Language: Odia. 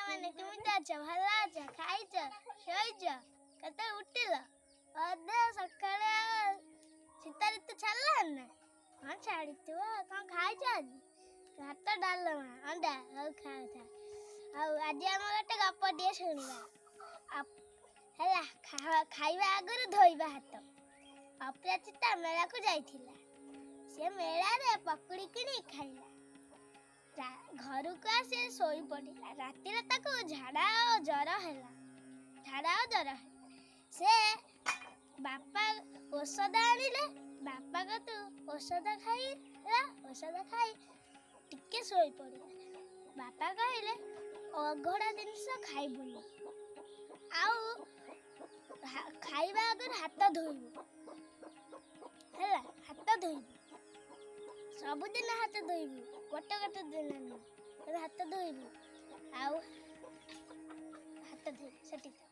ସାଙ୍ଗମାନେ, କେମିତି ଅଛ? ଭଲ ଅଛ? ଖାଇଛ? ଶୋଇଛ? କେତେ ଉଠିଲ? ଅଧେ ସକାଳେ ଶୀତ ଋତୁ ଛାଡ଼ିଲାଣି ନା? ହଁ, ଛାଡ଼ିଥିବ। କ'ଣ ଖାଇଛ ଆଜି? ଭାତ, ଡାଲମା, ଅଣ୍ଡା। ହଉ, ଖାଉଥା। ଆଉ ଆଜି ଆମେ ଗୋଟେ ଗପଟିଏ ଶୁଣିବା ହେଲା। ଖାଇବା ଆଗରୁ ଧୋଇବା ହାତ। ଅପରାଜିତା ମେଳାକୁ ଯାଇଥିଲା। ସେ ମେଳାରେ ପକୁଡ଼ି କିଣି ଖାଇଲା। ଘରକୁ ଆସି ଶୋଇ ପଡ଼ିଲା। ରାତିରେ ତାକୁ ଝାଡ଼ା ଓ ଜ୍ୱର ହେଲା। ଝାଡ଼ା ଓ ଜ୍ୱର ହେଲା। ସେ ବାପା ଔଷଧ ଆଣିଲେ। ବାପା କତୁ ଔଷଧ ଖାଇଲା। ଔଷଧ ଖାଇ ଟିକେ ଶୋଇ ପଡ଼ିଲା। ବାପା କହିଲେ, ଅଘୋଡ଼ା ଜିନିଷ ଖାଇବୁନି ଆଉ ଖାଇବା ଆଗରୁ ହାତ ଧୋଇବୁ। ହେଲା, ହାତ ଧୋଇବୁ, ସବୁଦିନ ହାତ ଧୋଇବୁ, ଗୋଟେ ଗୋଟେ ଦିନ ନୁହଁ। ଏବେ ହାତ ଧୋଇବୁ ଆଉ ହାତ ଧୋଇବୁ। ସେତିକି।